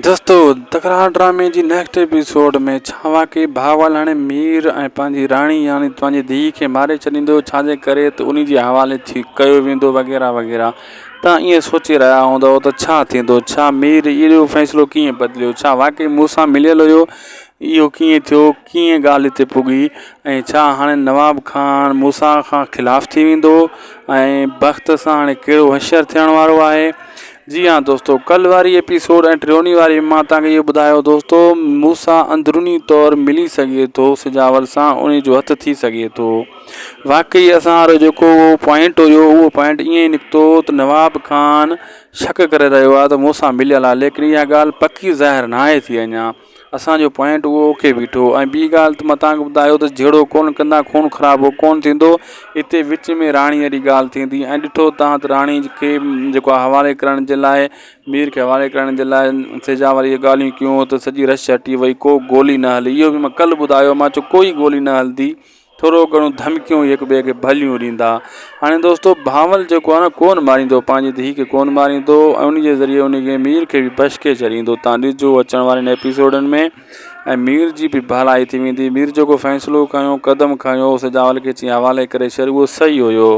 دوستو تڪرار ڊرامي جي نيڪسٽ ايپيسوڊ ۾ ڇا واقعي بهاول هاڻي مير ۽ پنهنجي راڻي يعني پنهنجي ڌيء کي ماري ڇڏيندو ڇا جي ڪري ته انهي جي حوالي ٿي ڪيو ويندو وغيره وغيره تان ائين سوچي رهيا هوندؤ ته ڇا ٿيندو ڇا مير اهڙو فيصلو ڪيئن بدليو ڇا واقعي مون سان مليل هيو اهو ڪيئن ٿيو ڪيئن ڳالهه هتي پڳي ۽ ڇا هاڻي نواب خان موسيٰ کان خلاف ٿي ويندو ۽ بخت سان هاڻي ڪهڙو حشر ٿيڻ وارو آهي جي ها دوستو ڪل واري ايپيسوڊ ۽ ٽيوني واري مان توهان کي اهو ٻڌايو دوستو موسيٰ اندروني طور ملي سگهي ٿو سجاول سان انهي جو هٿ ٿي سگهي ٿو واقعي اسان وارو جيڪو پوائنٽ هيو اهو پوائنٽ ائين ئي نڪتو ته نواب خان شڪ ڪري رهيو آهي ته مون سان مليل آهي ليڪن اها ڳالهه پڪي ظاهر ناهي ٿي اڃا اسان جو پوائنٽ اهو اوکي بيٺو ۽ ٻي ڳالهه ته مان توهان کي ٻڌايو ته جهيڙو ڪونه ڪندا خون خرابو ڪونه ٿيندو اتي وچ ۾ راڻي واري ڳالهه ٿيندي ۽ ڏٺو توهان ته راڻي کي جيڪو آهي حوالي ڪرڻ جي لاء مير کي حوالي ڪرڻ جي لاء سيجا واري اهي ڳالهيون ڪيون ته سڄي رش هٽي وئي ڪو گولي نه هلي اهو به مان ڪلهه ٻڌايو مان چيو ڪوئي گولي نه هلندي ٿورو گهڻو ڌمڪيون هڪ ٻئي کي ڀليون ڏيندا. هاڻي دوستو بهاول جيڪو آهي نه ڪونه ماريندو پنهنجي ڌيء کي ڪونه ماريندو ۽ ان جي ذريعي ان کي مير کي به بشڪي ڇڏيندو تان ڏسجو اچڻ وارن ايپيسوڊن ۾ ۽ مير جي به ڀلائي ٿي ويندي مير جيڪو فيصلو کنيو قدم کنيو سجاول کي چي حوالي ڪري ڇڏ اهو صحيح هيو.